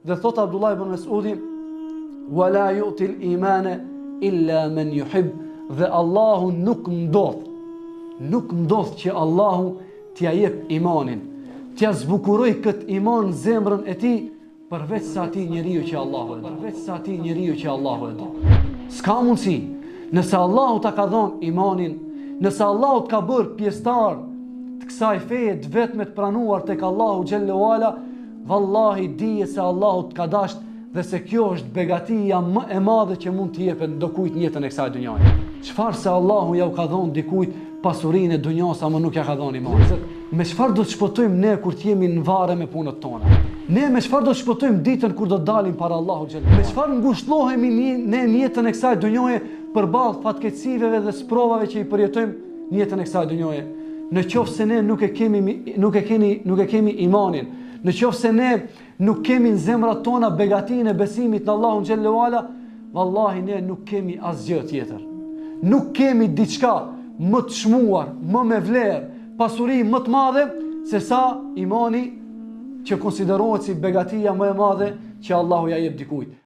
Dhe thotë Abdullah ibn Mesudi, "Wa la yu'ti al-imana illa man yuhib." Dhe Allahu nuk ndodh, nuk ndodh që Allahu t'ia jep imanin, t'ia zbukuroj këtë iman në zemrën e tij përveç se atij njeriu që Allahu e do, përveç se atij njeriu që Allahu e do. S'ka mundësi, nëse Allahu ta ka dhënë imanin, nëse Allahu të ka bërë pjesëtar të kësaj feje të vetme të pranuar tek Allahu xhelle ue ala, Vallahi dije se Allahu të ka dasht dhe se kjo është begatia më e madhe që mund t'i jepet ndokujt në jetën e kësaj dunjaje. Çfarë se Allahu ja u ka dhonë dikujt pasurinë e dunjasë ama nuk ja ka dhonë imanin. Me çfarë do të shpëtojmë ne kur të jemi në varre me punët tona? Ne me çfarë do të shpëtojmë ditën kur do të dalim para Allahut xhelle? Me çfarë ngushllohemi ne në jetën e kësaj dunjaje përballë fatkeqësive dhe sprovave që i përjetojmë në jetën e kësaj dunjaje? Në qoftë se ne nuk e kemi nuk e keni nuk e kemi imanin, në qoftë se ne nuk kemi në zemrat tona begatinë e besimit në Allahun xhelle ue ala, vallahi ne nuk kemi asgjë tjetër. Nuk kemi diçka më të çmuar, më me vlerë, pasuri më të madhe se sa imani që konsiderohet si begatia më e madhe që Allahu ja jep dikujt.